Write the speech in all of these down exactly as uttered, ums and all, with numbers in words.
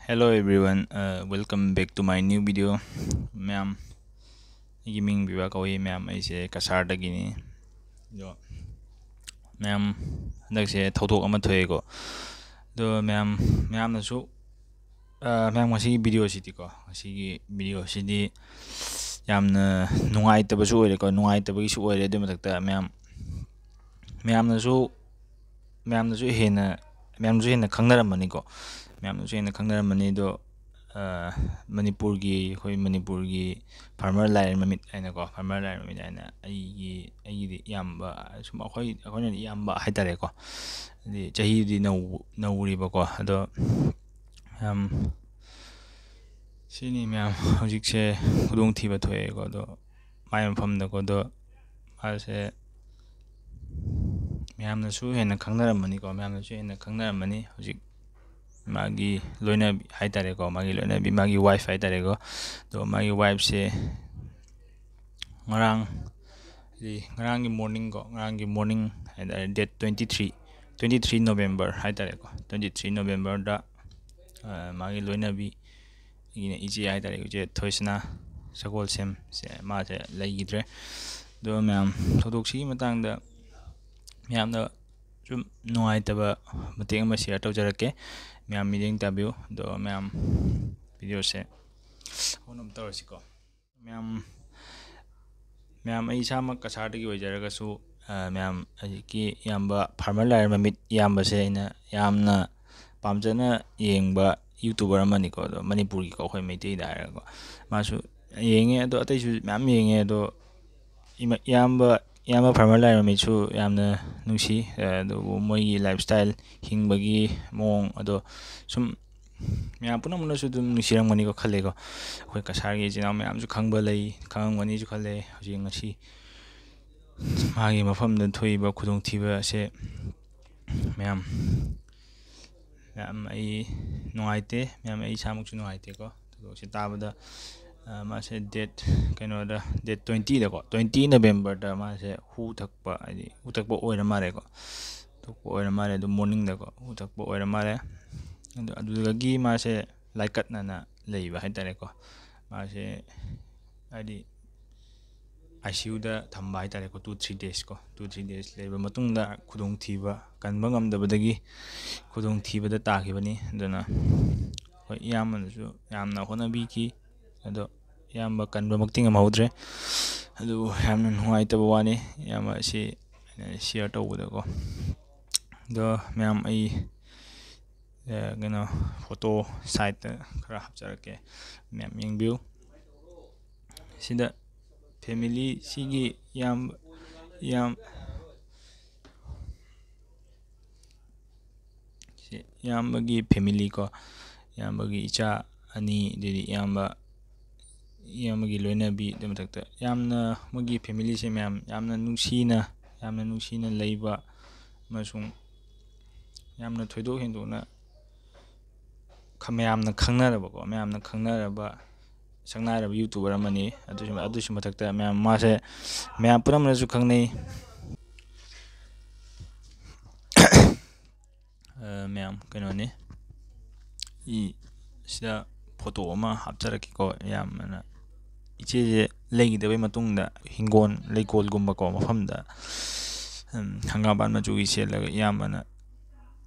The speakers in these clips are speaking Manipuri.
Hello everyone, uh, welcome back to my new video. ꯃꯌꯥꯝ, ꯑꯩꯒꯤ ꯃꯤꯡ ꯕꯤꯕꯥ ꯀꯧꯏ꯫ ꯃꯌꯥꯝ, ꯑꯩꯁꯦ ꯀꯁꯥꯔꯗꯒꯤꯅꯤ꯫ ꯑꯗꯣ ꯃꯌꯥꯝ, ꯍꯟꯗꯛꯁꯦ ꯊꯧꯗꯣꯛ ꯑꯃ ꯊꯣꯛꯑꯦꯀꯣ꯫ ꯑꯗꯣ ꯃꯌꯥꯝ, ꯃꯌꯥꯝꯅꯁꯨ, ꯑ, ꯃꯌꯥꯝ, ꯉꯁꯤꯒꯤ ꯚꯤꯗꯤꯑꯣꯁꯤꯗꯤꯀꯣ, ꯉꯁꯤꯒꯤ ꯚꯤꯗꯤꯑꯣꯁꯤꯗꯤ ꯌꯥꯝꯅ ꯅꯨꯡꯉꯥꯏꯇꯕꯁꯨ ꯑꯣꯏꯔꯦꯀꯣ, ꯅꯨꯡꯉꯥꯏꯇꯕꯒꯤꯁꯨ ꯑꯣꯏꯔꯦ꯫ ꯑꯗꯨꯏ ꯃꯊꯛꯇ ꯃꯌꯥꯝ, ꯃꯌꯥꯝꯅꯁꯨ, ꯃꯌꯥꯝꯅꯁꯨ ꯍꯦꯟꯅ, ꯃꯌꯥꯝꯅꯁꯨ ꯍꯦꯟꯅ ꯈꯪꯅꯔꯝꯃꯅꯤꯀꯣ꯫ ꯃꯌꯥꯝꯅꯁꯨ ꯍꯦꯟꯅ ꯈꯪꯅꯔꯝꯃꯅꯤ꯫ ꯑꯗꯣ, ꯑ, ꯃꯅꯤꯄꯨꯔꯒꯤ, ꯑꯩꯈꯣꯏ ꯃꯅꯤꯄꯨꯔꯒꯤ ꯐꯥꯔꯃꯔ ꯂꯥꯏꯔꯦꯟ ꯃꯃꯤꯠ ꯍꯥꯏꯅꯀꯣ, ꯐꯥꯔꯃꯔ ꯂꯥꯏꯔꯦꯟ ꯃꯃꯤꯠ ꯍꯥꯏꯅ ꯑꯩꯒꯤ, ꯑꯩꯒꯤꯗꯤ ꯏꯌꯥꯝꯕ, ꯁꯨꯝ ꯑꯩꯈꯣꯏ, ꯑꯩꯈꯣꯏꯅꯗꯤ ꯏꯌꯥꯝꯕ ꯍꯥꯏꯇꯥꯔꯦꯀꯣ꯫ ꯍꯥꯏꯗꯤ ꯆꯍꯤꯗꯤ ꯅꯧ-, ꯅꯧꯔꯤꯕꯀꯣ꯫ ꯑꯗꯣ ꯌꯥꯝ, ꯁꯤꯅꯤ ꯃꯌꯥꯝ, ꯍꯧꯖꯤꯛꯁꯦ ꯈꯨꯗꯣꯡꯊꯤꯕ ꯊꯣꯛꯑꯦꯀꯣ꯫ ꯑꯗꯣ ꯃꯥꯏ ꯃꯐꯝꯗꯀꯣ꯫ ꯑꯗꯣ ꯃꯥꯁꯦ ꯃꯌꯥꯝꯅꯁꯨ ꯍꯦꯟꯅ ꯈꯪꯅꯔꯝꯃꯅꯤꯀꯣ, ꯃꯌꯥꯝꯅꯁꯨ ꯍꯦꯟꯅ ꯈꯪꯅꯔꯝꯃꯅꯤ꯫ ꯍꯧꯖꯤꯛ ꯃꯥꯒꯤ ꯂꯣꯏꯅꯕꯤ ꯍꯥꯏꯇꯥꯔꯦꯀꯣ, ꯃꯥꯒꯤ ꯂꯣꯏꯅꯕꯤ, ꯃꯥꯒꯤ ꯋꯥꯏꯐ ꯍꯥꯏꯇꯥꯔꯦꯀꯣ꯫ ꯑꯗꯣ ꯃꯥꯒꯤ ꯋꯥꯏꯐꯁꯦ ꯉꯔꯥꯡ, ꯍꯥꯏꯗꯤ ꯉꯔꯥꯡꯒꯤ ꯃꯣꯔꯅꯤꯡꯀꯣ, ꯉꯔꯥꯡꯒꯤ ꯃꯣꯔꯅꯤꯡ ꯍꯥꯏꯇꯥꯔꯦ, date twenty three, twenty three November ꯍꯥꯏꯇꯥꯔꯦꯀꯣ, twenty three Novemberꯗ, ꯑ, ꯃꯥꯒꯤ ꯂꯣꯏꯅꯕꯤ, ꯑꯩꯒꯤꯅ ꯏꯆꯦ ꯍꯥꯏꯇꯥꯔꯦ, ꯏꯆꯦ ꯊꯣꯏꯁꯅꯥ ꯁꯒꯣꯜꯁꯦꯝꯁꯦ, ꯃꯥꯁꯦ ꯂꯩꯈꯤꯗ꯭ꯔꯦ꯫ ꯑꯗꯣ ꯃꯌꯥꯝ, ꯊꯧꯗꯣꯛꯁꯤꯒꯤ ꯃꯇꯥꯡꯗ ꯃꯌꯥꯝꯗ ꯁꯨꯝ ꯅꯨꯡꯉꯥꯏꯇꯕ ꯃꯇꯦꯛ ꯑꯃ ꯁꯤꯌꯔ ꯇꯧꯖꯔꯛꯀꯦ꯫ ꯃꯌꯥꯝ ꯃꯤꯠꯌꯦꯡ ꯇꯥꯕꯤꯌꯨ꯫ ꯑꯗꯣ ꯃꯌꯥꯝ, ꯚꯤꯗꯤꯑꯣꯁꯦ ꯍꯧꯅꯕ ꯇꯧꯔꯁꯤꯀꯣ꯫ ꯃꯌꯥꯝ, ꯃꯌꯥꯝ, ꯑꯩ ꯏꯁꯥꯃꯛ ꯀꯁꯥꯔꯗꯒꯤ ꯑꯣꯏꯖꯔꯒꯁꯨ, ꯑ, ꯃꯌꯥꯝ, ꯍꯧꯖꯤꯛꯀꯤ ꯏꯌꯥꯝꯕ ꯐꯥꯔꯃꯔ ꯂꯥꯏꯔꯦꯟ ꯃꯃꯤꯠ ꯏꯌꯥꯝꯕꯁꯦ ꯑꯩꯅ ꯌꯥꯝꯅ ꯄꯥꯝꯖꯅ ꯌꯦꯡꯕ ꯌꯨꯇꯨꯕꯔ ꯑꯃꯅꯤꯀꯣ꯫ ꯑꯗꯣ ꯃꯅꯤꯄꯨꯔꯒꯤꯀꯣ, ꯑꯩꯈꯣꯏ ꯃꯩꯇꯩꯗ ꯍꯥꯏꯔꯒꯀꯣ, ꯃꯥꯁꯨ ꯌꯦꯡꯉꯦ꯫ ꯑꯗꯣ ꯑꯇꯩꯁꯨ ꯃꯌꯥꯝ ꯌꯦꯡꯉꯦ꯫ ꯑꯗꯣ ꯏꯃ-, ꯏꯌꯥꯝꯕ, ꯏꯌꯥꯝꯕ ꯐꯥꯔꯃꯔ ꯂꯥꯏꯔꯦꯟ ꯃꯃꯤꯠꯁꯨ ꯌꯥꯝꯅ ꯅꯨꯡꯁꯤ꯫ ꯑ, ꯑꯗꯨꯕꯨ ꯃꯣꯏꯒꯤ ꯂꯥꯏꯐ ꯁ꯭ꯇꯥꯏꯜ, ꯍꯤꯡꯕꯒꯤ ꯃꯑꯣꯡ ꯑꯗꯣ ꯁꯨꯝ ꯃꯌꯥꯝ ꯄꯨꯝꯅꯃꯛꯅꯁꯨ ꯑꯗꯨꯝ ꯅꯨꯡꯁꯤꯔꯝꯒꯅꯤꯀꯣ ꯈꯜꯂꯦꯀꯣ꯫ ꯑꯩꯈꯣꯏ ꯀꯁꯥꯔꯒꯤ ꯏꯆꯤꯟ ꯏꯅꯥꯎ ꯃꯌꯥꯝꯁꯨ ꯈꯪꯕ ꯂꯩ, ꯈꯪꯉꯝꯒꯅꯤꯁꯨ ꯈꯜꯂꯦ꯫ ꯍꯧꯖꯤꯛ ꯉꯁꯤ ꯃꯥꯒꯤ ꯃꯐꯝꯗ ꯊꯣꯛꯏꯕ ꯈꯨꯗꯣꯡꯊꯤꯕ ꯑꯁꯦ ꯃꯌꯥꯝ, ꯃꯌꯥꯝ, ꯑꯩ ꯅꯨꯡꯉꯥꯏꯇꯦ꯫ ꯃꯌꯥꯝ, ꯑꯩ ꯏꯁꯥꯃꯛꯁꯨ ꯅꯨꯡꯉꯥꯏꯇꯦꯀꯣ꯫ ꯊꯧꯗꯣꯛꯁꯦ ꯇꯥꯕꯗ, ꯑ, ꯃꯥꯁꯦ date, ꯀꯩꯅꯣꯗ, date twentyꯗꯀꯣ, twenty Novemberꯗ ꯃꯥꯁꯦ ꯍꯨ ꯊꯛꯄ, ꯍꯥꯏꯗꯤ ꯍꯨ ꯊꯛꯄ ꯑꯣꯏꯔ ꯃꯥꯜꯂꯦꯀꯣ꯫ ꯊꯛꯄ ꯑꯣꯏꯔ ꯃꯥꯜꯂꯦ꯫ ꯑꯗꯨ ꯃꯣꯔꯅꯤꯡꯗꯀꯣ ꯍꯨ ꯊꯛꯄ ꯑꯣꯏꯔ ꯃꯥꯜꯂꯦ꯫ ꯑꯗꯨ, ꯑꯗꯨꯗꯒꯤ ꯃꯥꯁꯦ ꯂꯥꯏꯀꯠꯅꯅ ꯂꯩꯕ ꯍꯥꯏ ꯇꯥꯔꯦꯀꯣ꯫ ꯃꯥꯁꯦ ꯍꯥꯏꯗꯤ ꯑꯥꯏ ꯁꯤ ꯌꯨꯗ ꯊꯝꯕ ꯍꯥꯏ ꯇꯥꯔꯦꯀꯣ, two three days ꯀꯣ꯫ Two three days ꯂꯩꯔꯕ ꯃꯇꯨꯡꯗ ꯈꯨꯗꯣꯡꯊꯤꯕ, ꯀꯟꯕ ꯉꯝꯗꯕꯗꯒꯤ ꯈꯨꯗꯣꯡꯊꯤꯕꯗ ꯇꯥꯈꯤꯕꯅꯤ꯫ ꯑꯗꯨꯅ ꯍꯣꯏ, ꯏꯌꯥꯝꯕꯅꯁꯨ ꯌꯥꯝꯅ ꯍꯣꯠꯅꯕꯤꯈꯤ꯫ ꯑꯗꯣ ꯏꯌꯥꯝꯕ ꯀꯟꯕꯃꯛꯇꯤ ꯉꯝꯍꯧꯗ꯭ꯔꯦ꯫ ꯑꯗꯨꯕꯨ ꯌꯥꯝꯅ ꯅꯨꯡꯉꯥꯏꯇꯕ ꯋꯥꯅꯤ ꯏꯌꯥꯝꯕ ꯑꯁꯤ ꯑꯩꯅ share ꯇꯧꯕꯗꯀꯣ꯫ ꯑꯗꯣ ꯃꯌꯥꯝ, ꯑꯩ, ꯑ, ꯀꯩꯅꯣ, photo side ꯇ ꯈꯔ ꯍꯥꯞꯆꯔꯛꯀꯦ, ꯃꯌꯥꯝ ꯌꯦꯡꯕꯤꯌꯨ꯫ ꯁꯤꯗ family ꯁꯤꯒꯤ ꯏꯌꯥꯝꯕ, ꯏꯌꯥꯝ-, ꯁꯤ ꯏꯌꯥꯝꯕꯒꯤ family ꯀꯣ, ꯏꯌꯥꯝꯕꯒꯤ ꯏꯆꯥ ꯑꯅꯤ, ꯑꯗꯩꯗꯤ ꯏꯌꯥꯝꯕ, ꯏꯌꯥꯝꯕꯒꯤ ꯂꯣꯏꯅꯕꯤ, ꯑꯗꯨ ꯃꯊꯛꯇ ꯌꯥꯝꯅ ꯃꯣꯏꯒꯤ family ꯁꯦ ꯃꯌꯥꯝ ꯌꯥꯝꯅ ꯅꯨꯡꯁꯤꯅ, ꯌꯥꯝꯅ ꯅꯨꯡꯁꯤꯅ ꯂꯩꯕ ꯑꯃꯁꯨꯡ ꯌꯥꯝꯅ ꯊꯣꯏꯗꯣꯛ ꯍꯦꯟꯗꯣꯛꯅ ꯈ-, ꯃꯌꯥꯝꯅ ꯈꯪꯅꯔꯕꯀꯣ, ꯃꯌꯥꯝꯅ ꯈꯪꯅꯔꯕ ꯁꯛꯅꯥꯏꯔꯕ YouTuber ꯑꯃꯅꯤ꯫ ꯑꯗꯨꯁꯨ, ꯑꯗꯨꯁꯨ ꯃꯊꯛꯇ ꯃꯌꯥꯝ, ꯃꯥꯁꯦ ꯃꯌꯥꯝ ꯄꯨꯝꯅꯃꯛꯅꯁꯨ ꯈꯪꯅꯩ꯫ ꯑ, ꯃꯌꯥꯝ ꯀꯩꯅꯣꯅꯤ, ꯏ-, ꯁꯤꯗ photo ꯑꯃ ꯍꯥꯞꯆꯔꯛꯀꯦꯀꯣ꯫ ꯌꯥꯝꯅ ꯏꯆꯦꯁꯦ ꯂꯩꯈꯤꯗꯕꯩ ꯃꯇꯨꯡꯗ ꯍꯤꯡꯒꯣꯜ ꯂꯩꯀꯣꯜꯒꯨꯝꯕꯀꯣ ꯃꯐꯝꯗ, ꯎꯝ, ꯍꯪꯒꯥꯝꯄꯥꯟ ꯃꯆꯨꯒꯤ ꯁꯦꯠꯂꯒ ꯏꯌꯥꯝꯕꯅ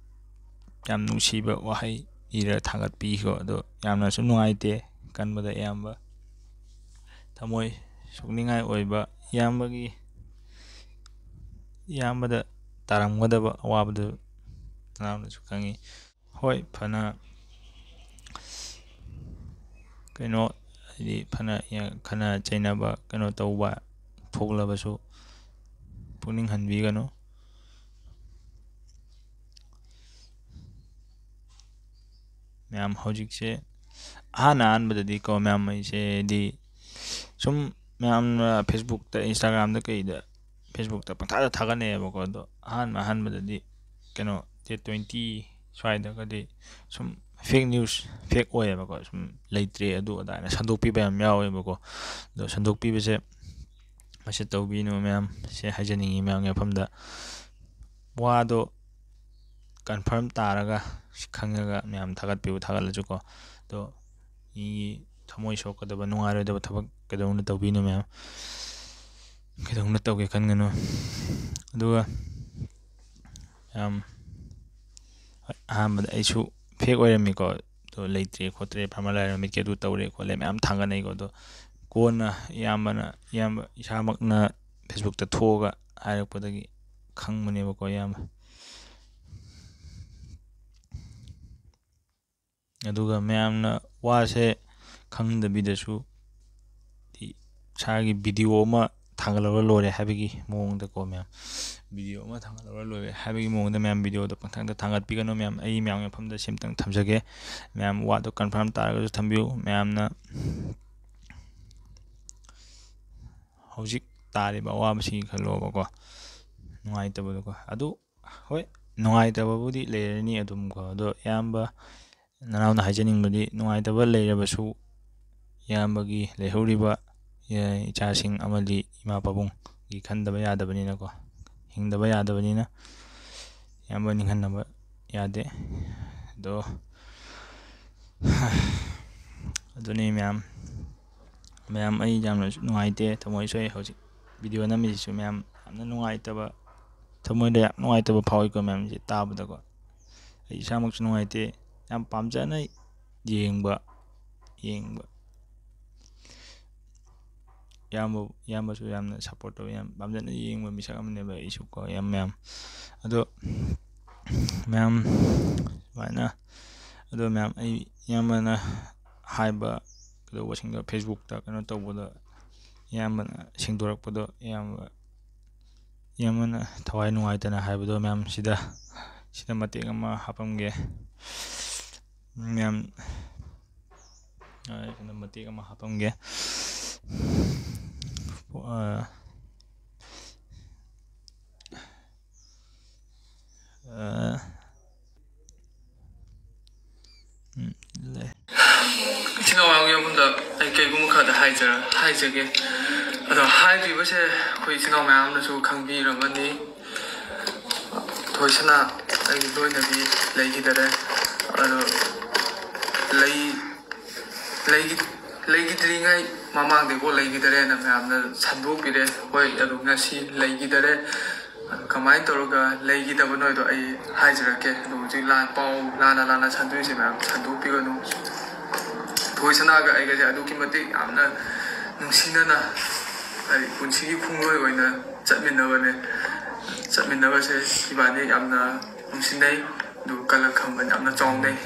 ꯌꯥꯝ ꯅꯨꯡꯁꯤꯕ ꯋꯥꯍꯩ ꯏꯔ ꯊꯥꯒꯠꯄꯤꯈꯣ꯫ ꯑꯗꯣ ꯌꯥꯝꯅꯁꯨ ꯅꯨꯡꯉꯥꯏꯇꯦ, ꯀꯟꯕꯗ ꯏꯌꯥꯝꯕ ꯊꯃꯣꯏ ꯁꯣꯛꯅꯤꯡꯉꯥꯏ ꯑꯣꯏꯕ, ꯏꯌꯥꯝꯕꯒꯤ, ꯏꯌꯥꯝꯕꯗ ꯇꯥꯔꯝꯒꯗꯕ ꯑꯋꯥꯕꯗꯨ ꯅꯅꯥꯎꯅꯁꯨ ꯈꯪꯉꯤ꯫ ꯍꯣꯏ, ꯐꯅ ꯀꯩꯅꯣ, ꯍꯥꯏꯗꯤ ꯐꯅ ꯌꯥ-, ꯈꯠꯅ ꯆꯩꯅꯕ, ꯀꯩꯅꯣ ꯇꯧꯕ ꯊꯣꯛꯂꯕꯁꯨ ꯄꯨꯛꯅꯤꯡ ꯍꯟꯕꯤꯒꯅꯨ꯫ ꯃꯌꯥꯝ ꯍꯧꯖꯤꯛꯁꯦ ꯑꯍꯥꯟ ꯑꯍꯥꯟꯕꯗꯗꯤꯀꯣ, ꯃꯌꯥꯝ ꯑꯩꯁꯦ ꯍꯥꯏꯗꯤ ꯁꯨꯝ ꯃꯌꯥꯝꯅ Facebook ꯇ, Instagram ꯗ ꯀꯩꯗ, Facebook ꯇ ꯄꯪꯊꯥꯗ ꯊꯥꯒꯠꯅꯩꯌꯦꯕꯀꯣ꯫ ꯑꯗꯣ ꯑꯍꯥꯟꯕ ꯑꯍꯥꯟꯕꯗꯗꯤ ꯀꯩꯅꯣ, date twenty ꯁ꯭ꯋꯥꯏꯗꯒꯗꯤ ꯁꯨꯝ fake news, fake ꯑꯣꯏꯌꯦꯕꯀꯣ꯫ ꯁꯨꯝ ꯂꯩꯇ꯭ꯔꯦ ꯑꯗꯨ ꯑꯗꯥ ꯍꯥꯏꯅ ꯁꯟꯗꯣꯛꯄꯤꯕ ꯌꯥꯝ ꯌꯥꯎꯋꯦꯕꯀꯣ꯫ ꯑꯗꯣ ꯁꯟꯗꯣꯛꯄꯤꯕꯁꯦ ꯃꯁꯤ ꯇꯧꯕꯤꯅꯨ ꯃꯌꯥꯝ, ꯁꯦ ꯍꯥꯏꯖꯅꯤꯡꯉꯤ ꯃꯌꯥꯝꯒꯤ ꯃꯐꯝꯗ꯫ ꯋꯥꯗꯣ ꯀꯟꯐꯥꯔꯝ ꯇꯥꯔꯒ ꯈꯪꯉꯒ ꯃꯌꯥꯝ ꯊꯥꯒꯠꯄꯤꯌꯨ, ꯊꯥꯒꯠꯂꯁꯨꯀꯣ꯫ ꯑꯗꯣ ꯃꯤꯒꯤ ꯊꯃꯣꯏ ꯁꯣꯛꯀꯗꯕ, ꯅꯨꯡꯉꯥꯏꯔꯣꯏꯗꯕ ꯊꯕꯛ ꯀꯩꯗꯧꯅ ꯇꯧꯕꯤꯅꯣ ꯃꯌꯥꯝ, ꯀꯩꯗꯧꯅ ꯇꯧꯒꯦ ꯈꯟꯒꯅꯨ꯫ ꯑꯗꯨꯒ ꯌꯥꯝ ꯑꯍꯥꯟꯕꯗ ꯑꯩꯁꯨ ꯐꯦꯛ ꯑꯣꯏꯔꯝꯃꯤꯀꯣ꯫ ꯑꯗꯣ ꯂꯩꯇ꯭ꯔꯦ ꯈꯣꯠꯇ꯭ꯔꯦ, ꯐꯥꯔꯃꯔ ꯂꯥꯏꯔꯦꯟ ꯃꯤꯠꯀꯤ ꯑꯗꯨ ꯇꯧꯔꯦ ꯈꯣꯠꯂꯦ ꯃꯌꯥꯝ ꯊꯥꯡꯒꯠꯅꯩꯀꯣ꯫ ꯑꯗꯣ ꯀꯣꯟꯅ ꯏꯌꯥꯝꯕꯅ, ꯏꯌꯥꯝꯕ ꯏꯁꯥꯃꯛꯅ ꯐꯦꯁꯕꯨꯛꯇ ꯊꯣꯛꯑꯒ ꯍꯥꯏꯔꯛꯄꯗꯒꯤ ꯈꯪꯕꯅꯦꯕꯀꯣ ꯏꯌꯥꯝꯕ꯫ ꯑꯗꯨꯒ ꯃꯌꯥꯝꯅ ꯋꯥꯁꯦ ꯈꯪꯗꯕꯤꯗꯁꯨ ꯏꯁꯥꯒꯤ ꯚꯤꯗꯤꯑꯣ ꯑꯃ ꯊꯥꯡꯒꯠꯂꯒ ꯂꯣꯏꯔꯦ ꯍꯥꯏꯕꯒꯤ ꯃꯑꯣꯡꯗꯀꯣ ꯃꯌꯥꯝ, ꯚꯤꯗꯤꯑꯣ ꯑꯃ ꯊꯥꯡꯒꯠꯂꯒ ꯂꯣꯏꯔꯦ ꯍꯥꯏꯕꯒꯤ ꯃꯑꯣꯡꯗ ꯃꯌꯥꯝ ꯚꯤꯗꯤꯑꯣꯗꯣ ꯄꯪꯊꯥꯡꯗ ꯊꯥꯡꯒꯠꯄꯤꯒꯅꯨ ꯃꯌꯥꯝ꯫ ꯑꯩ ꯃꯌꯥꯝꯒꯤ ꯃꯐꯝꯗ ꯁꯤꯝꯇꯪ ꯊꯝꯖꯒꯦ꯫ ꯃꯌꯥꯝ ꯋꯥꯗꯣ ꯀꯟꯐꯥꯔꯝ ꯇꯥꯔꯒꯁꯨ ꯊꯝꯕꯤꯌꯨ꯫ ꯃꯌꯥꯝꯅ ꯍꯧꯖꯤꯛ ꯇꯥꯔꯤꯕ ꯑꯋꯥꯕꯁꯤꯒꯤ ꯈꯜꯂꯣꯕꯀꯣ, ꯅꯨꯡꯉꯥꯏꯇꯕꯗꯣꯀꯣ꯫ ꯑꯗꯨ ꯍꯣꯏ, ꯅꯨꯡꯉꯥꯏꯇꯕꯕꯨꯗꯤ ꯂꯩꯔꯅꯤ ꯑꯗꯨꯝꯀꯣ꯫ ꯑꯗꯣ ꯏꯌꯥꯝꯕ ꯅꯅꯥꯎꯅ ꯍꯥꯏꯖꯅꯤꯡꯕꯗꯤ, ꯅꯨꯡꯉꯥꯏꯇꯕ ꯂꯩꯔꯕꯁꯨ ꯏꯌꯥꯝꯕꯒꯤ ꯂꯩꯍꯧꯔꯤꯕ ꯏꯆꯥꯁꯤꯡ ꯑꯃꯗꯤ ꯏꯃꯥ ꯄꯥꯕꯨꯡꯒꯤ ꯈꯟꯗꯕ ꯌꯥꯗꯕꯅꯤꯅꯀꯣ, ꯍꯤꯡꯗꯕ ꯌꯥꯗꯕꯅꯤꯅ ꯏꯌꯥꯝꯕ ꯅꯤꯡꯍꯟꯅꯕ ꯌꯥꯗꯦ꯫ ꯑꯗꯣ ꯑꯗꯨꯅꯤ ꯃꯌꯥꯝ, ꯃꯌꯥꯝ ꯑꯩ ꯌꯥꯝꯅꯁꯨ ꯅꯨꯡꯉꯥꯏꯇꯦ, ꯊꯃꯣꯏ ꯁꯣꯛꯑꯦ꯫ ꯍꯧꯖꯤꯛ ꯚꯤꯗꯤꯑꯣ ꯅꯝꯃꯤꯁꯤꯁꯨ ꯃꯌꯥꯝ ꯌꯥꯝꯅ ꯅꯨꯡꯉꯥꯏꯇꯕ, ꯊꯃꯣꯏꯗ ꯌꯥꯝ ꯅꯨꯡꯉꯥꯏꯇꯕ ꯐꯥꯎꯏꯀꯣ ꯃꯌꯥꯝꯁꯦ ꯇꯥꯕꯗꯀꯣ꯫ ꯑꯩ ꯏꯁꯥꯃꯛꯁꯨ ꯅꯨꯡꯉꯥꯏꯇꯦ꯫ ꯌꯥꯝ ꯄꯥꯝꯖꯅ ꯌꯦꯡꯕ, ꯌꯦꯡꯕ ꯏꯌꯥꯝꯕ, ꯏꯌꯥꯝꯕꯁꯨ ꯌꯥꯝꯅ ꯁꯞꯄꯣꯔꯠ ꯇꯧꯋꯤ, ꯌꯥꯝ ꯄꯥꯝꯖꯅ ꯌꯦꯡꯕ ꯃꯤꯁꯛ ꯑꯃꯅꯦꯕ ꯑꯩꯁꯨꯀꯣ ꯏꯌꯥꯝ ꯃꯌꯥꯝ꯫ ꯑꯗꯣ ꯃꯌꯥꯝ ꯁꯨꯃꯥꯏꯅ, ꯑꯗꯣ ꯃꯌꯥꯝ ꯑꯩ ꯏꯌꯥꯝꯕꯅ ꯍꯥꯏꯕ ꯀꯩꯗꯧꯕꯁꯤꯡꯗꯣ ꯐꯦꯁꯕꯨꯛꯇ ꯀꯩꯅꯣ ꯇꯧꯕꯗ ꯏꯌꯥꯝꯕꯅ ꯁꯦꯡꯗꯣꯔꯛꯄꯗꯣ ꯏꯌꯥꯝꯕ, ꯏꯌꯥꯝꯕꯅ ꯊꯋꯥꯏ ꯅꯨꯡꯉꯥꯏꯇꯅ ꯍꯥꯏꯕꯗꯣ ꯃꯌꯥꯝ ꯁꯤꯗ, ꯁꯤꯗ ꯃꯇꯦꯛ ꯑꯃ ꯍꯥꯞꯄꯝꯒꯦ꯫ ꯃꯌꯥꯝ, ꯑ, ꯁꯤꯗ ꯃꯇꯦꯛ ꯑꯃ ꯍꯥꯞꯄꯝꯒꯦ꯫ ꯑ, ꯑ, ꯎꯝ, ꯂꯩ꯫ ꯏꯆꯤꯟ ꯏꯅꯥꯎ ꯃꯌꯥꯝꯒꯤ ꯃꯐꯝꯗ ꯑꯩ ꯀꯩꯒꯨꯝꯕ ꯈꯔꯗ ꯍꯥꯏꯖꯔ-, ꯍꯥꯏꯖꯒꯦ꯫ ꯑꯗꯣ ꯍꯥꯏꯗ꯭ꯔꯤꯕꯁꯦ ꯑꯩꯈꯣꯏ ꯏꯆꯤꯟ ꯏꯅꯥꯎ ꯃꯌꯥꯝꯅꯁꯨ ꯈꯪꯕꯤꯔꯝꯃꯅꯤ꯫ ꯊꯣꯏꯁꯅꯥ ꯑꯩꯒꯤ ꯂꯣꯏꯅꯕꯤ ꯂꯩꯈꯤꯗꯔꯦ꯫ ꯑꯗꯣ ꯂꯩ ꯂꯩꯈꯤ- ꯂꯩꯈꯤꯗ꯭ꯔꯤꯉꯩ ꯃꯃꯥꯡꯗꯩꯀꯣ ꯂꯩꯈꯤꯗꯔꯦꯅ ꯃꯌꯥꯝꯅ ꯁꯟꯗꯣꯛꯄꯤꯔꯦ꯫ ꯍꯣꯏ, ꯑꯗꯨ ꯉꯁꯤ ꯂꯩꯈꯤꯗꯔꯦ꯫ ꯑꯗꯨ ꯀꯃꯥꯏꯅ ꯇꯧꯔꯒ ꯂꯩꯈꯤꯗꯕꯅꯣꯗꯣ ꯑꯩ ꯍꯥꯏꯖꯔꯛꯀꯦ꯫ ꯑꯗꯨ ꯍꯧꯖꯤꯛ ꯂꯥꯟ ꯄꯥꯎ ꯂꯥꯟꯅ ꯂꯥꯟꯅ ꯁꯟꯗꯣꯛꯏꯁꯦ ꯃꯌꯥꯝ ꯁꯟꯗꯣꯛꯄꯤꯒꯅꯨ꯫ ꯊꯣꯏꯁꯅꯥꯒ ꯑꯩꯒꯁꯦ ꯑꯗꯨꯛꯀꯤ ꯃꯇꯤꯛ ꯌꯥꯝꯅ ꯅꯨꯡꯁꯤꯅꯅ, ꯍꯥꯏꯗꯤ ꯄꯨꯟꯁꯤꯒꯤ ꯈꯣꯡꯂꯣꯏ ꯑꯣꯏꯅ ꯆꯠꯃꯤꯟꯅꯕꯅꯦ꯫ ꯆꯠꯃꯤꯟꯅꯕꯁꯦ ꯏꯕꯥꯅꯤ ꯌꯥꯝꯅ ꯅꯨꯡꯁꯤꯅꯩ꯫ ꯑꯗꯨꯒ ꯀꯂꯛ ꯈꯝꯕꯟ ꯌꯥꯝꯅ ꯆꯥꯎꯅꯩ꯫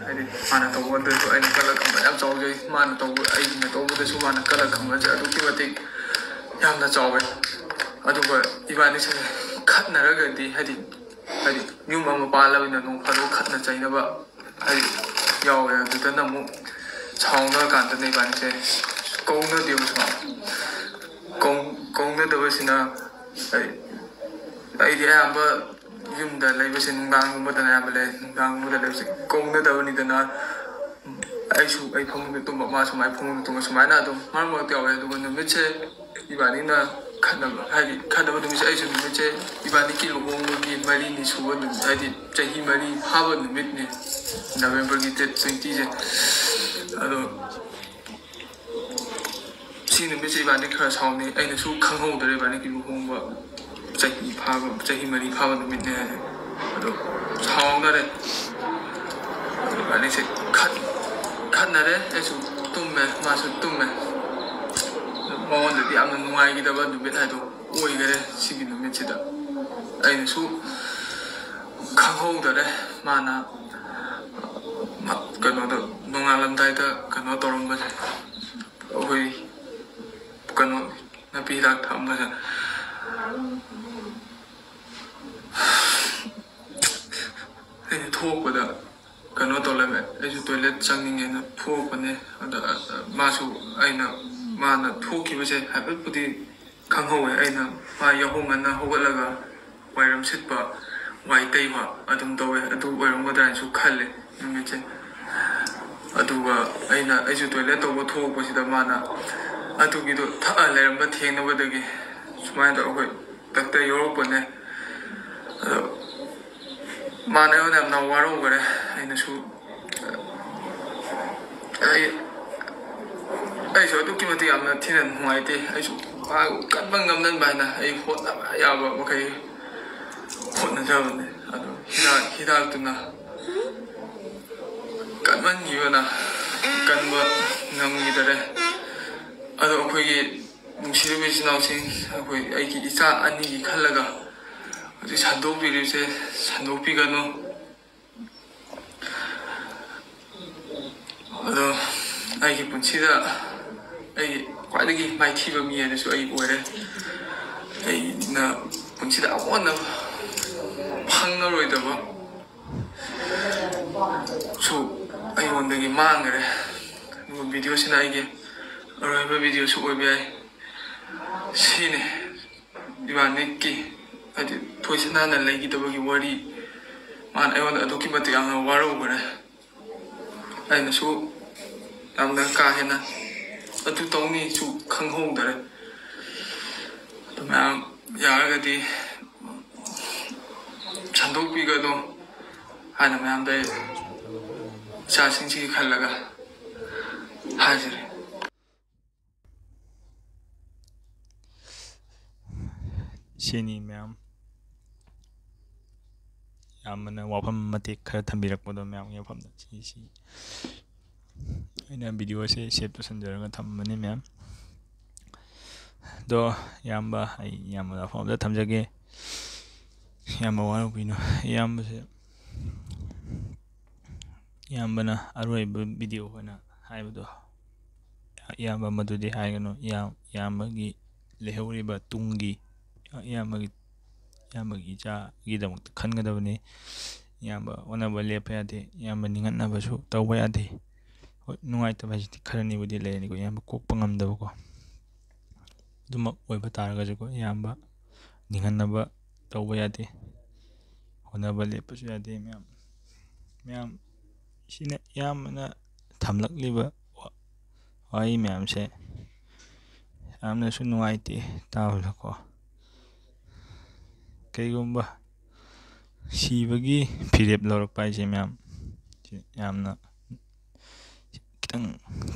ꯍꯥꯏꯗꯤ ꯃꯥꯅ ꯇꯧꯕꯗꯁꯨ ꯑꯩꯅ ꯀꯂꯛ ꯈꯝꯕꯟ ꯌꯥꯝ ꯆꯥꯎꯖꯩ, ꯃꯥꯅ ꯇꯧꯕ ꯑꯩꯅ ꯇꯧꯕꯗꯁꯨ ꯃꯥꯅ ꯀꯂꯛ ꯈꯝꯕꯟꯁꯦ ꯑꯗꯨꯛꯀꯤ ꯃꯇꯤꯛ ꯌꯥꯝꯅ ꯆꯥꯎꯋꯦ꯫ ꯑꯗꯨꯒ ꯏꯕꯥꯅꯤꯁꯦ ꯈꯠꯅꯔꯒꯗꯤ, ꯍꯥꯏꯗꯤ ꯍꯥꯏꯗꯤ ꯌꯨꯝ ꯑꯃ ꯄꯥꯜꯂꯕꯅꯤꯅ ꯅꯣꯡ ꯐꯥꯗꯣꯛ ꯈꯠꯅ ꯆꯩꯅꯕ ꯍꯥꯏꯗꯤ ꯌꯥꯎꯋꯦ꯫ ꯑꯗꯨꯗꯅ ꯑꯃꯨꯛ ꯁꯥꯎꯅꯔꯀꯥꯟꯗꯅ ꯏꯕꯥꯅꯤꯁꯦ ꯀꯧꯅꯗꯦꯕ ꯁꯨꯃꯥꯏꯅ꯫ ꯀꯧ- ꯀꯧꯅꯗꯕꯁꯤꯅ ꯑꯩ- ꯑꯩꯗꯤ ꯑꯌꯥꯝꯕ ꯌꯨꯝꯗ ꯂꯩꯕꯁꯦ ꯅꯨꯡꯗꯥꯡꯒꯨꯝꯕꯗꯅ ꯑꯌꯥꯝꯕ ꯂꯩ꯫ ꯅꯨꯡꯗꯥꯡꯒꯨꯝꯕꯗ ꯂꯩꯕꯁꯦ ꯀꯧꯅꯗꯕꯅꯤꯗꯅ ꯑꯩꯁꯨ ꯑꯩ ꯐꯃꯨꯡꯗ ꯇꯨꯝꯕ, ꯃꯥꯁꯨ ꯃꯥꯏ ꯐꯃꯨꯡꯗ ꯇꯨꯝꯕ, ꯁꯨꯃꯥꯏꯅ ꯑꯗꯨꯝ ꯃꯔꯛ ꯃꯔꯛꯇ ꯌꯥꯎꯋꯦ꯫ ꯑꯗꯨꯒ ꯅꯨꯃꯤꯠꯁꯦ ꯏꯕꯥꯅꯤꯅ ꯈꯠꯅꯕ, ꯍꯥꯏꯗꯤ ꯈꯠꯅꯕ ꯅꯨꯃꯤꯠꯁꯦ ꯑꯩꯁꯨ ꯅꯨꯃꯤꯠꯁꯦ ꯏꯕꯥꯅꯤꯒꯤ ꯂꯨꯍꯣꯡꯕꯒꯤ ꯃꯔꯤꯅꯤ ꯁꯨꯕ ꯅꯨꯃꯤꯠ, ꯍꯥꯏꯗꯤ ꯆꯍꯤ ꯃꯔꯤ ꯐꯥꯕ ꯅꯨꯃꯤꯠꯅꯤ, ꯅꯕꯦꯝꯕꯔꯒꯤ ꯗꯦꯠ ꯇ꯭ꯋꯦꯟꯇꯤꯁꯦ꯫ ꯑꯗꯣ ꯁꯤ ꯅꯨꯃꯤꯠꯁꯦ ꯏꯕꯥꯅꯤ ꯈꯔ ꯁꯥꯎꯅꯩ꯫ ꯑꯩꯅꯁꯨ ꯈꯪꯍꯧꯗ꯭ꯔꯦ ꯏꯕꯥꯅꯤꯒꯤ ꯂꯨꯍꯣꯡꯕ ꯆꯍꯤ ꯐꯥꯕ, ꯆꯍꯤ ꯃꯔꯤ ꯐꯥꯕ ꯅꯨꯃꯤꯠꯅꯦ ꯍꯥꯏꯁꯦ꯫ ꯑꯗꯣ ꯁꯥꯎꯅꯔꯦ꯫ ꯑꯗꯨ ꯏꯕꯥꯅꯤꯁꯦ ꯈꯠ- ꯈꯠꯅꯔꯦ꯫ ꯑꯩꯁꯨ ꯇꯨꯝꯃꯦ, ꯃꯥꯁꯨ ꯇꯨꯝꯃꯦ꯫ ꯃꯉꯣꯟꯗꯗꯤ ꯌꯥꯝꯅ ꯅꯨꯡꯉꯥꯏꯈꯤꯗꯕ ꯅꯨꯃꯤꯠ ꯍꯥꯏꯗꯣ ꯑꯣꯏꯈꯔꯦ ꯁꯤꯒꯤ ꯅꯨꯃꯤꯠꯁꯤꯗ꯫ ꯑꯩꯅꯁꯨ ꯈꯪꯍꯧꯗꯔꯦ꯫ ꯃꯥꯅ ꯀꯩꯅꯣꯗ ꯅꯣꯡꯉꯥꯜꯂꯝꯗꯥꯏꯗ ꯀꯩꯅꯣ ꯇꯧꯔꯝꯕꯁꯦ, ꯑꯩꯈꯣꯏ ꯀꯩꯅꯣ ꯅꯥꯄꯤ ꯍꯤꯗꯥꯛ ꯊꯛꯑꯝꯕꯁꯦ ꯑꯩꯅ ꯊꯣꯛꯄꯗ ꯀꯩꯅꯣ ꯇꯧ ꯂꯩꯔꯝꯃꯦ꯫ ꯑꯩꯁꯨ ꯇꯣꯏꯂꯦꯠ ꯆꯪꯅꯤꯡꯉꯦꯅ ꯊꯣꯛꯄꯅꯦ꯫ ꯑꯗ ꯃꯥꯁꯨ, ꯑꯩꯅ, ꯃꯥꯅ ꯊꯣꯛꯈꯤꯕꯁꯦ ꯍꯥꯏꯐꯦꯠꯄꯨꯗꯤ ꯈꯪꯍꯧꯋꯦ꯫ ꯑꯩꯅ ꯃꯥ ꯌꯥꯍꯧ ꯉꯟꯅ ꯍꯧꯒꯠꯂꯒ ꯋꯥꯏꯔꯝ ꯁꯤꯠꯄ, ꯋꯥꯏ ꯇꯩꯕ ꯑꯗꯨꯝ ꯇꯧꯋꯦ꯫ ꯑꯗꯨ ꯑꯣꯏꯔꯝꯒꯗ꯭ꯔꯥ ꯍꯥꯏꯅꯁꯨ ꯈꯜꯂꯦ ꯅꯨꯃꯤꯠꯁꯦ꯫ ꯑꯗꯨꯒ ꯑꯩꯅ, ꯑꯩꯁꯨ ꯇꯣꯏꯂꯦꯠ ꯇꯧꯕ ꯊꯣꯛꯂꯛꯄꯁꯤꯗ ꯃꯥꯅ ꯑꯗꯨꯒꯤꯗꯣ ꯊꯛꯑ ꯂꯩꯔꯝꯕ ꯊꯦꯡꯅꯕꯗꯒꯤ ꯁꯨꯃꯥꯏꯅ ꯇꯧꯔꯒ ꯑꯩꯈꯣꯏ ꯗꯥꯛꯇꯔ ꯌꯧꯔꯛꯄꯅꯦ꯫ ꯑꯗꯣ ꯃꯥꯅ ꯑꯩꯉꯣꯟꯗ ꯌꯥꯝꯅ ꯋꯥꯔꯧꯈꯔꯦ꯫ ꯑꯩꯅꯁꯨ, ꯑꯩ, ꯑꯩꯁꯨ ꯑꯗꯨꯛꯀꯤ ꯃꯇꯤꯛ ꯌꯥꯝꯅ ꯊꯤꯅ ꯅꯨꯡꯉꯥꯏꯇꯦ꯫ ꯑꯩꯁꯨ ꯃꯥ ꯀꯟꯕ ꯉꯝꯅꯕ ꯍꯥꯏꯅ ꯑꯩ ꯍꯣꯠꯅꯕ ꯌꯥꯕ ꯃꯈꯩ ꯍꯣꯠꯅꯖꯕꯅꯦ꯫ ꯑꯗꯣ ꯍꯤꯗꯥꯛ, ꯍꯤꯗꯥꯛꯇꯨꯅ ꯀꯟꯃꯟꯈꯤꯕꯅ ꯀꯟꯕ ꯉꯝꯈꯤꯗꯔꯦ꯫ ꯑꯗꯣ ꯑꯩꯈꯣꯏꯒꯤ ꯅꯨꯡꯁꯤꯔꯕ ꯏꯆꯤꯟ ꯏꯅꯥꯎꯁꯤꯡ, ꯑꯩꯈꯣꯏ, ꯑꯩꯒꯤ ꯏꯆꯥ ꯑꯅꯤꯒꯤ ꯈꯜꯂꯒ ꯍꯧꯖꯤꯛ ꯁꯟꯗꯣꯛꯄꯤꯔꯤꯕꯁꯦ ꯁꯟꯗꯣꯛꯄꯤꯒꯅꯨ꯫ ꯑꯗꯣ ꯑꯩꯒꯤ ꯄꯨꯟꯁꯤꯗ ꯑꯩꯒꯤ ꯈ꯭ꯋꯥꯏꯗꯒꯤ ꯃꯥꯏꯊꯤꯕ ꯃꯤ ꯍꯥꯏꯗꯨꯁꯨ ꯑꯩ ꯑꯣꯏꯔꯦ꯫ ꯑꯩꯅ ꯄꯨꯟꯁꯤꯗ ꯑꯃꯨꯛ ꯍꯟꯅ ꯐꯪꯉꯔꯣꯏꯗꯕ ꯁꯨ ꯑꯩꯉꯣꯟꯗꯒꯤ ꯃꯥꯡꯈ꯭ꯔꯦ꯫ ꯑꯗꯨꯒ ꯚꯤꯗꯤꯑꯣꯁꯤꯅ ꯑꯩꯒꯤ ꯑꯔꯣꯏꯕ ꯚꯤꯗꯤꯑꯣꯁꯨ ꯑꯣꯏꯕ ꯌꯥꯏ꯫ ꯁꯤꯅꯤ ꯏꯕꯥꯅꯤꯀꯤ, ꯍꯥꯏꯗꯤ, ꯊꯣꯏꯁꯅꯥꯅ ꯂꯩꯈꯤꯗꯕꯒꯤ ꯋꯥꯔꯤ꯫ ꯃꯥꯅ ꯑꯩꯉꯣꯟꯗ ꯑꯗꯨꯛꯀꯤ ꯃꯇꯤꯛ ꯌꯥꯝꯅ ꯋꯥꯔꯧꯈ꯭ꯔꯦ꯫ ꯑꯩꯅꯁꯨ ꯌꯥꯝꯅ ꯀꯥ ꯍꯦꯟꯅ ꯑꯗꯨ ꯇꯧꯅꯤꯁꯨ ꯈꯪꯍꯧꯗꯔꯦ꯫ ꯑꯗꯨ ꯃꯌꯥꯝ ꯌꯥꯔꯒꯗꯤ ꯁꯟꯗꯣꯛꯄꯤꯒꯅꯨ ꯍꯥꯏꯅ ꯃꯌꯥꯝꯗ ꯑꯩ ꯏꯆꯥꯁꯤꯡꯁꯤꯒꯤ ꯈꯜꯂꯒ ꯍꯥꯏꯖꯔꯤ꯫ ꯁꯤꯅꯤ ꯃꯌꯥꯝ꯫ ꯌꯥꯝꯕꯅ ꯋꯥꯐꯝ ꯃꯇꯦꯛ ꯈꯔ ꯊꯝꯕꯤꯔꯛꯄꯗꯣ ꯃꯌꯥꯝꯒꯤ ꯃꯐꯝꯗ꯫ ꯁꯤ, ꯁꯤ ꯑꯩꯅ ꯚꯤꯗꯤꯑꯣꯁꯦ ꯁꯦꯞ ꯇꯧꯁꯟꯖꯔꯒ ꯊꯝꯕꯅꯤ ꯃꯌꯥꯝ꯫ ꯑꯗꯣ ꯏꯌꯥꯝꯕ, ꯑꯩ ꯏꯌꯥꯝꯕꯗ ꯋꯥꯐꯝ ꯑꯝꯇ ꯊꯝꯖꯒꯦ꯫ ꯏꯌꯥꯝꯕ ꯋꯥꯔꯧꯕꯤꯅꯨ꯫ ꯏꯌꯥꯝꯕꯁꯦ, ꯏꯌꯥꯝꯕꯅ ꯑꯔꯣꯏꯕ ꯚꯤꯗꯤꯑꯣ ꯑꯣꯏꯅ ꯍꯥꯏꯕꯗꯣ, ꯏꯌꯥꯝꯕ ꯃꯗꯨꯗꯤ ꯍꯥꯏꯒꯅꯨ꯫ ꯏꯌꯥꯝ-, ꯏꯌꯥꯝꯕꯒꯤ ꯂꯩꯍꯧꯔꯤꯕ ꯇꯨꯡꯒꯤ, ꯏꯌꯥꯝꯕꯒꯤ, ꯏꯌꯥꯝꯕꯒꯤ ꯏꯆꯥꯒꯤꯗꯃꯛꯇ ꯈꯟꯒꯗꯕꯅꯤ꯫ ꯏꯌꯥꯝꯕ ꯑꯣꯟꯅꯕ ꯂꯦꯞꯄ ꯌꯥꯗꯦ꯫ ꯏꯌꯥꯝꯕ ꯅꯤꯡꯍꯠꯅꯕꯁꯨ ꯇꯧꯕ ꯌꯥꯗꯦ꯫ ꯍꯣꯏ, ꯅꯨꯡꯉꯥꯏꯇꯕ ꯍꯥꯏꯁꯤꯗꯤ ꯈꯔꯅꯤꯕꯨꯗꯤ ꯂꯩꯔꯅꯤꯀꯣ, ꯏꯌꯥꯝꯕ ꯀꯣꯛꯄ ꯉꯝꯗꯕꯀꯣ꯫ ꯑꯗꯨꯃꯛ ꯑꯣꯏꯕ ꯇꯥꯔꯒꯁꯨꯀꯣ, ꯏꯌꯥꯝꯕ ꯅꯤꯡꯍꯟꯅꯕ ꯇꯧꯕ ꯌꯥꯗꯦ꯫ ꯍꯣꯠꯅꯕ ꯂꯦꯞꯄꯁꯨ ꯌꯥꯗꯦ꯫ ꯃꯌꯥꯝ, ꯃꯌꯥꯝ, ꯁꯤꯅ ꯏꯌꯥꯝꯕꯅ ꯊꯝꯂꯛꯂꯤꯕ ꯋꯥ-, ꯋꯥꯍꯩ ꯃꯌꯥꯝꯁꯦ ꯌꯥꯝꯅꯁꯨ ꯅꯨꯡꯉꯥꯏꯇꯦ ꯇꯥꯕꯗꯀꯣ꯫ ꯀꯩꯒꯨꯝꯕ ꯁꯤꯕꯒꯤ ꯐꯤꯔꯦꯞ ꯂꯧꯔꯛꯄ ꯍꯥꯏꯁꯦ ꯃꯌꯥꯝ, ꯁꯤ ꯌꯥꯝꯅ ꯈꯤꯇꯪ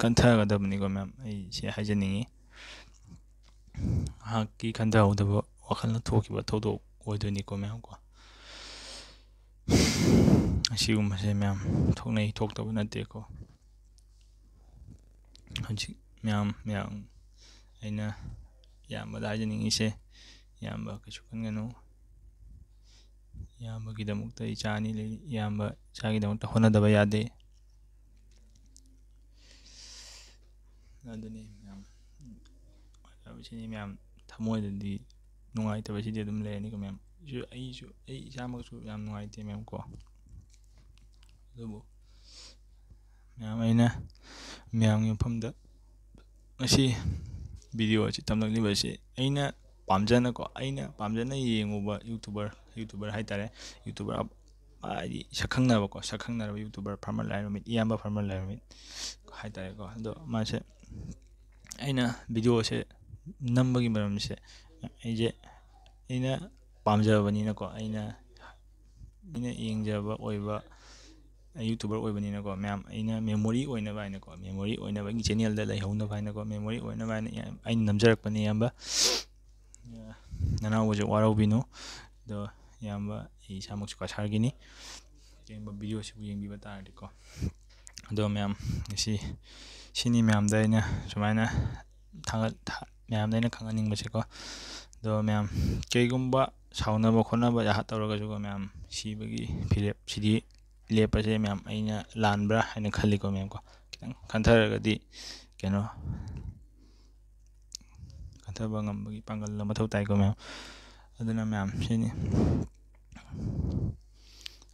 ꯀꯟꯊꯒꯗꯕꯅꯤꯀꯣ ꯃꯌꯥꯝ꯫ ꯑꯩ ꯁꯤ ꯍꯥꯏꯖꯅꯤꯡꯉꯤ꯫ ꯉꯥꯏꯍꯥꯛꯀꯤ ꯈꯟꯊꯍꯧꯗꯕ ꯋꯥꯈꯜꯅ ꯊꯣꯛꯈꯤꯕ ꯊꯧꯗꯣꯛ ꯑꯣꯏꯗꯣꯏꯅꯤꯀꯣ ꯃꯌꯥꯝ ꯀꯣ꯫ ꯑꯁꯤꯒꯨꯝꯕꯁꯦ ꯃꯌꯥꯝ ꯊꯣꯛꯅꯩ, ꯊꯣꯛꯇꯕ ꯅꯠꯇꯦꯀꯣ꯫ ꯍꯧꯖꯤꯛ ꯃꯌꯥꯝ, ꯃꯌꯥꯝ, ꯑꯩꯅ ꯏꯌꯥꯝꯕꯗ ꯍꯥꯏꯖꯅꯤꯡꯉꯤꯁꯦ, ꯏꯌꯥꯝꯕ ꯀꯩꯁꯨ ꯈꯟꯒꯅꯨ꯫ ꯏꯌꯥꯝꯕꯒꯤꯗꯃꯛꯇ ꯏꯆꯥ ꯑꯅꯤ ꯂꯩ꯫ ꯏꯌꯥꯝꯕ ꯏꯆꯥꯒꯤꯗꯃꯛꯇ ꯍꯣꯠꯅꯗꯕ ꯌꯥꯗꯦ꯫ ꯑꯗꯨꯅꯤ ꯃꯌꯥꯝ, ꯁꯤꯅꯤ ꯃꯌꯥꯝ, ꯊꯃꯣꯏꯗꯗꯤ ꯅꯨꯡꯉꯥꯏꯇꯕꯁꯤꯗꯤ ꯑꯗꯨꯝ ꯂꯩꯔꯅꯤꯀꯣ ꯃꯌꯥꯝ꯫ ꯑꯩꯁꯨ, ꯑꯩꯁꯨ, ꯑꯩ ꯏꯁꯥꯃꯛꯁꯨ ꯌꯥꯝ ꯅꯨꯡꯉꯥꯏꯇꯦ ꯃꯌꯥꯝ ꯀꯣ꯫ ꯑꯗꯨꯕꯨ ꯃꯌꯥꯝ, ꯑꯩꯅ ꯃꯌꯥꯝꯒꯤ ꯃꯐꯝꯗ ꯉꯁꯤ ꯚꯤꯗꯤꯑꯣ ꯑꯁꯤ ꯇꯝꯂꯛꯂꯤꯕ ꯑꯁꯤ ꯑꯩꯅ ꯄꯥꯝꯖꯅꯀꯣ, ꯑꯩꯅ ꯄꯥꯝꯖꯅ ꯌꯦꯡꯉꯨꯕ ꯌꯨꯇꯨꯕꯔ, ꯌꯨꯇꯨꯕꯔ ꯍꯥꯏꯇꯥꯔꯦ, ꯌꯨꯇꯨꯕꯔ ꯍꯥꯏꯗꯤ ꯁꯛꯈꯪꯅꯕꯀꯣ, ꯁꯛꯈꯪꯅꯔꯕ ꯌꯨꯇꯨꯕꯔ ꯐꯥꯔꯃꯔ ꯂꯥꯏꯔꯦꯝꯕꯤꯠ, ꯏꯌꯥꯝꯕ ꯐꯥꯔꯃꯔ ꯂꯥꯏꯔꯦꯝꯕꯤꯠ ꯍꯥꯏꯇꯥꯔꯦꯀꯣ꯫ ꯑꯗꯣ ꯃꯥꯁꯦ, ꯑꯩꯅ ꯚꯤꯗꯤꯑꯣꯁꯦ ꯅꯝꯕꯒꯤ ꯃꯔꯝꯁꯦ, ꯑꯩꯁꯦ, ꯑꯩꯅ ꯄꯥꯝꯖꯕꯅꯤꯅꯀꯣ, ꯑꯩꯅ, ꯑꯩꯅ ꯌꯦꯡꯖꯕ ꯑꯣꯏꯕ ꯌꯨꯇꯨꯕꯔ ꯑꯣꯏꯕꯅꯤꯅꯀꯣ ꯃꯌꯥꯝ, ꯑꯩꯅ ꯃꯦꯃꯣꯔꯤ ꯑꯣꯏꯅꯕ ꯍꯥꯏꯅꯀꯣ, ꯃꯦꯃꯣꯔꯤ ꯑꯣꯏꯅꯕ, ꯑꯩꯒꯤ ꯆꯦꯅꯦꯜꯗ ꯂꯩꯍꯧꯅꯕ ꯍꯥꯏꯅꯀꯣ, ꯃꯦꯃꯣꯔꯤ ꯑꯣꯏꯅꯕ ꯍꯥꯏꯅ ꯑꯩꯅ ꯅꯝꯖꯔꯛꯄꯅꯤ ꯏꯌꯥꯝꯕ꯫ ꯅꯅꯥꯎꯕꯁꯦ ꯋꯥꯔꯧꯕꯤꯅꯨ꯫ ꯑꯗꯣ ꯏꯌꯥꯝꯕ, ꯑꯩ ꯏꯁꯥꯃꯛꯁꯨ ꯀꯁꯥꯔꯒꯤꯅꯤ꯫ ꯀꯔꯤꯒꯨꯝꯕ ꯚꯤꯗꯤꯑꯣꯁꯤꯕꯨ ꯌꯦꯡꯕꯤꯕ ꯇꯥꯔꯗꯤꯀꯣ꯫ ꯑꯗꯣ ꯃꯌꯥꯝ, ꯉꯁꯤ ꯁꯤꯅꯤ ꯃꯌꯥꯝꯗ ꯑꯩꯅ ꯁꯨꯃꯥꯏꯅ ꯊꯥꯒꯠ-, ꯊꯥ-, ꯃꯌꯥꯝꯗ ꯑꯩꯅ ꯈꯪꯍꯟꯅꯤꯡꯕꯁꯦꯀꯣ꯫ ꯑꯗꯣ ꯃꯌꯥꯝ, ꯀꯩꯒꯨꯝꯕ ꯁꯥꯎꯅꯕ ꯈꯣꯠꯅꯕ ꯖꯍꯥꯠ ꯇꯧꯔꯒꯁꯨꯀꯣ ꯃꯌꯥꯝ, ꯁꯤꯕꯒꯤ ꯐꯤꯔꯦꯞ ꯁꯤꯗꯤ ꯂꯦꯞꯄꯁꯦ ꯃꯌꯥꯝ꯫ ꯑꯩꯅ ꯂꯥꯟꯕ꯭ꯔꯥ ꯍꯥꯏꯅ ꯈꯜꯂꯤꯀꯣ ꯃꯌꯥꯝꯀꯣ꯫ ꯈꯤꯇꯪ ꯈꯟꯊꯔꯒꯗꯤ ꯀꯩꯅꯣ, ꯈꯟꯊꯕ ꯉꯝꯕꯒꯤ ꯄꯥꯡꯒꯜ ꯑꯃ ꯃꯊꯧ ꯇꯥꯏꯀꯣ ꯃꯌꯥꯝ꯫ ꯑꯗꯨꯅ ꯃꯌꯥꯝ, ꯁꯤꯅꯤ꯫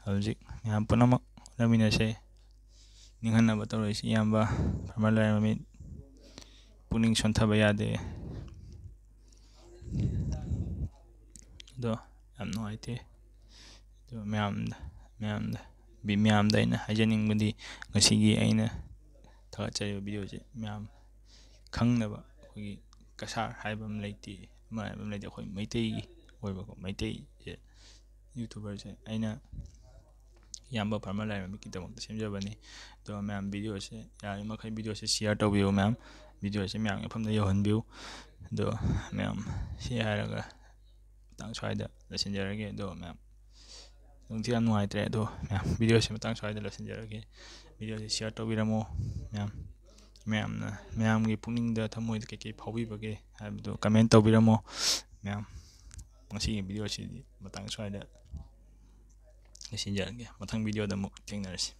ꯍꯧꯖꯤꯛ ꯃꯌꯥꯝ ꯄꯨꯝꯅꯃꯛ ꯍꯣꯠꯅꯃꯤꯟꯅꯁꯦ꯫ ꯅꯤꯡꯍꯟꯅꯕ ꯇꯧꯔꯛꯏꯁꯤ ꯏꯌꯥꯝꯕ ꯐꯥꯔꯃꯔ ꯂꯥꯏꯔꯦꯝꯕꯤꯠ, ꯄꯨꯛꯅꯤꯡ ꯁꯣꯟꯊꯕ ꯌꯥꯗꯦ꯫ ꯑꯗꯣ ꯌꯥꯝ ꯅꯨꯡꯉꯥꯏꯇꯦ꯫ ꯑꯗꯣ ꯃꯌꯥꯝꯗ, ꯃꯌꯥꯝꯗ, ꯃꯌꯥꯝꯗ ꯑꯩꯅ ꯍꯥꯏꯖꯅꯤꯡꯕꯗꯤ, ꯉꯁꯤꯒꯤ ꯑꯩꯅ ꯊꯥꯒꯠꯆꯔꯤꯕ ꯚꯤꯗꯤꯑꯣꯁꯦ ꯃꯌꯥꯝ ꯈꯪꯅꯕ, ꯑꯩꯈꯣꯏꯒꯤ ꯀꯁꯥꯔ ꯍꯥꯏꯕ ꯑꯃ ꯂꯩꯇꯦ, ꯑꯃ ꯍꯥꯏꯕ ꯑꯃ ꯂꯩꯇꯦ, ꯑꯩꯈꯣꯏ ꯃꯩꯇꯩꯒꯤ ꯑꯣꯏꯕꯀꯣ, ꯃꯩꯇꯩꯁꯦ YouTuberꯁꯦ ꯑꯩꯅ ꯏꯌꯥꯝꯕ ꯐꯥꯔꯃꯔ ꯂꯥꯏꯔꯦꯝꯕꯤꯒꯤꯗꯃꯛꯇ ꯁꯦꯝꯖꯕꯅꯤ꯫ ꯑꯗꯣ ꯃꯌꯥꯝ videoꯁꯦ ꯌꯥꯔꯤꯃꯈꯩ videoꯁꯦ share ꯇꯧꯕꯤꯌꯨ ꯃꯌꯥꯝ꯫ Videoꯁꯦ ꯃꯌꯥꯝꯒꯤ ꯃꯐꯝꯗ ꯌꯧꯍꯟꯕꯤꯌꯨ꯫ ꯑꯗꯣ ꯃꯌꯥꯝ ꯁꯤ ꯍꯥꯏꯔꯒ ꯃꯇꯥꯡ ꯁ꯭ꯋꯥꯏꯗ ꯂꯣꯏꯁꯤꯟꯖꯔꯒꯦ꯫ ꯑꯗꯣ ꯃꯌꯥꯝ ꯅꯨꯡꯗꯤ ꯌꯥꯝ ꯅꯨꯡꯉꯥꯏꯇ꯭ꯔꯦ꯫ ꯑꯗꯣ ꯃꯌꯥꯝ videoꯁꯦ ꯃꯇꯥꯡ ꯁ꯭ꯋꯥꯏꯗ ꯂꯣꯏꯁꯤꯟꯖꯔꯒꯦ꯫ Videoꯁꯦ share ꯇꯧꯕꯤꯔꯝꯃꯣ ꯃꯌꯥꯝ꯫ ꯃꯌꯥꯝꯅ, ꯃꯌꯥꯝꯒꯤ ꯄꯨꯛꯅꯤꯡꯗ, ꯊꯃꯣꯏꯗ ꯀꯩꯀꯩ ꯐꯥꯎꯕꯤꯕꯒꯦ ꯍꯥꯏꯕꯗꯨ comment ꯇꯧꯕꯤꯔꯝꯃꯣ ꯃꯌꯥꯝ꯫ ꯉꯁꯤꯒꯤ videoꯁꯤꯗꯤ ꯃꯇꯥꯡ ꯁ꯭ꯋꯥꯏꯗ ꯂꯣꯏꯁꯤꯟꯖꯔꯒꯦ꯫ ꯃꯊꯪ videoꯗ ꯑꯃꯨꯛ ꯊꯦꯡꯅꯔꯁꯤ꯫